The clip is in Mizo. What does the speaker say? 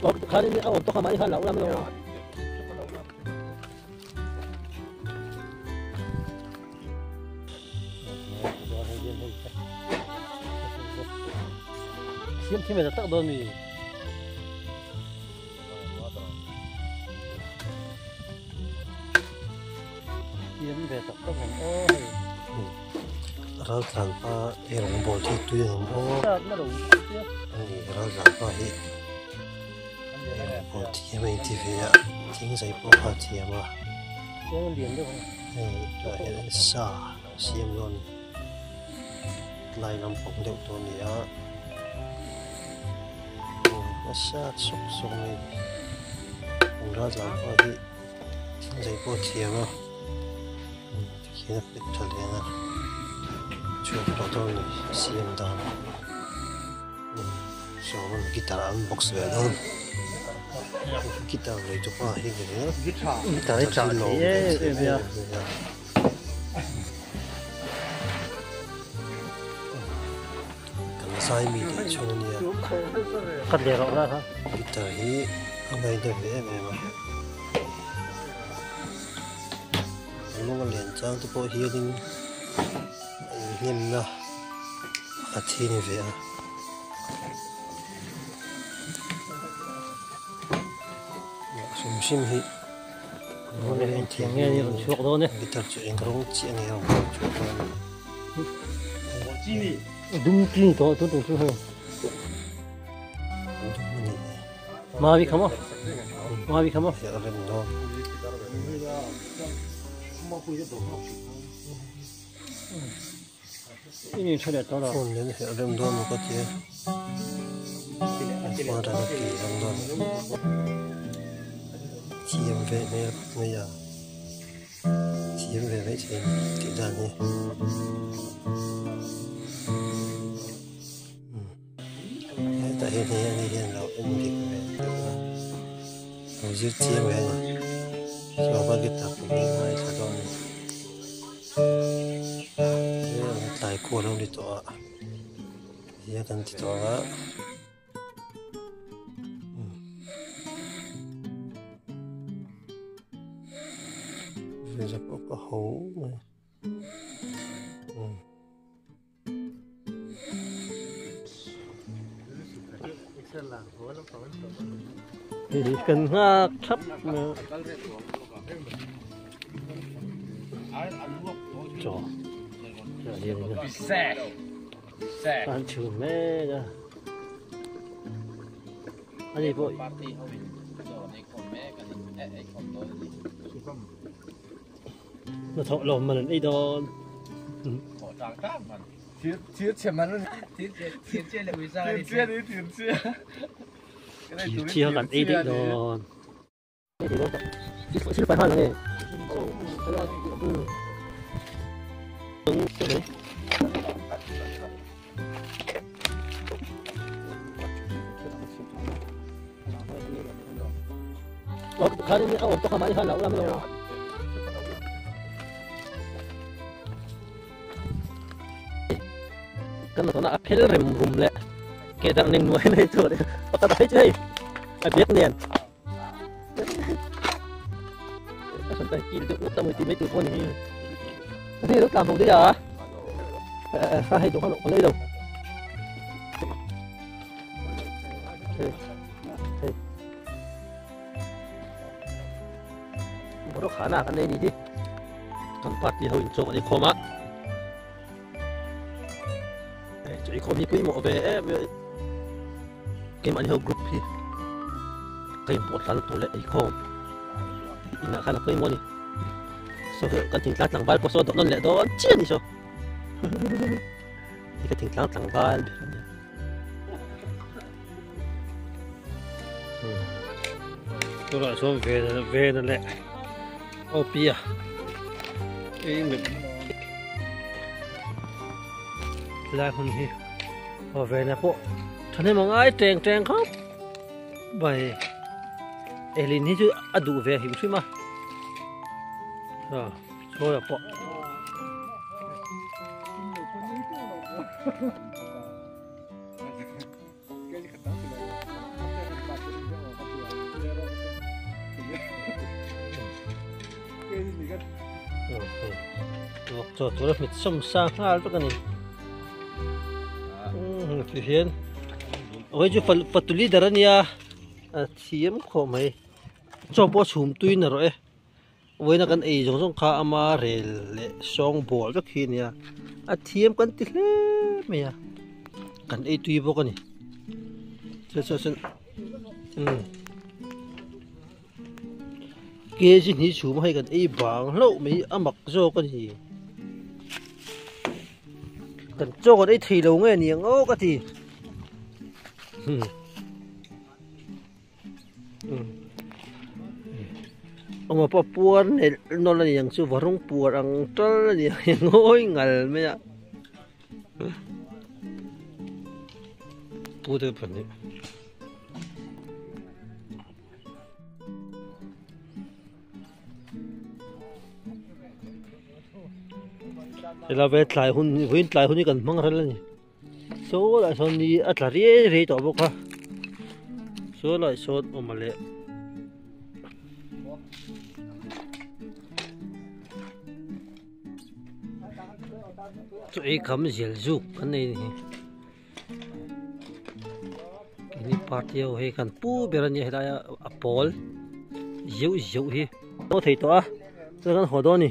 Siam thiam ve tak tak dawn mi. Siam ve tak tak ang aw hei. Raltlan pa ei rawngbawl hi tui ang aw. Ani raltlan pa hi ei rawngbawl thiam a inti ve a thing zai pawh kha a thiam a. Hei tunah hian sa siam dawn tlai lampang deuh tawh a ni a. Nasa sawk sawk mai an raltlan pa hi thil zai pawh a thiam a tikhian a pet tha lian a chhuak tawh dawn a ni siam dan sawm guitar an box ve dawn guitar nei tu pa hi guitar hi chah thei em em mai a. Kan zai mi tih chhung a nia. Ka leh rauh la kha. Guitar hi a ngaina ve em em a. Lung a lian chang te pawh hianin a inhnemna pakhat hi a ni ve a. Hrim hrim hi guitar chu eng rawng chiah nge a awm chhuak dawn a ni. Dum chi ni tawh tun tum chu hei. Dum a ni e. Mawi kha maw? Mawi kha maw? Fiah rem dawn. Phone nen fiah rem dawn maw ka tia. Phone atanga ki ang dawn. Thiam ve hmel mai a. Thiam ve mai thei tih dan hi. Hetah hian hei ani hian lo en dik ve deuh a, lo zir chiang ve a ni. Hlawka guitar pawh hi ngaithla dawn a ni. He an tlai kual ho ni tawh a, hian kan ti tawh ang a. Vela pawh ka ho mai. Kan nghak thap mai. Chaw. An chhun mek a. Ani pawh hnathawh lawm man an ei dawn. Thirchhia kan ei daih dawn. Kan tuna a phel rem rum leh ke dang ning nuai mai chu pakhat a phei chu hei a biak nen. Keimahni ho group hi ka inpawh tlan tur leh eikhawm inah khan a pawimawh a ni. Saw hi kan thingtlang tlangval pawh saw a dawh nawn leh dawn chiah a ni saw. Hei ka thingtlang tlangval ber a nia. Tunah chuan vena vena leh awpia ei Helai hmun hi aw vena pawh thahnem a ngai teng teng khawp mai Elin hi chu a duh ve hrim hrim a ah sawi ah pawh. Vawk chaw tur a hmet sawm sa nghal vek a ni. Ti hian hei chu fatu leader a nia a thiam khawp mai chaw pawh a chhum tui na rawh e vawiina kan ei zawng zawng kha ama rel leh sawng bawl vek hi a nia a thiam kan ti hle mai a kan ei tui bawk a ni chu chuan chuan umm. Kg hnih chhum a hei kan ei bang hlauh mai a mak zawk a ni kan chaw kan ei thei lo nge ni ang aw ka ti awma pawh puar nelh nawlh a ni ang chu varung puar ang tal a ni ang ngawi ngal mai a. Pute pahnih. Hela ve tlai hun vawiin tlai hun hi kan hmang rel a ni saw lah sawn ni a tla riai riai tawh bawk a saw lah sawn awm a leh chaw ei kham zial zuk kan nei a ni. Keini party ho hei kan pu ber a nia helai a a pawl zeuh zeuh hi a thei tawh a chuan kan haw dawn a ni.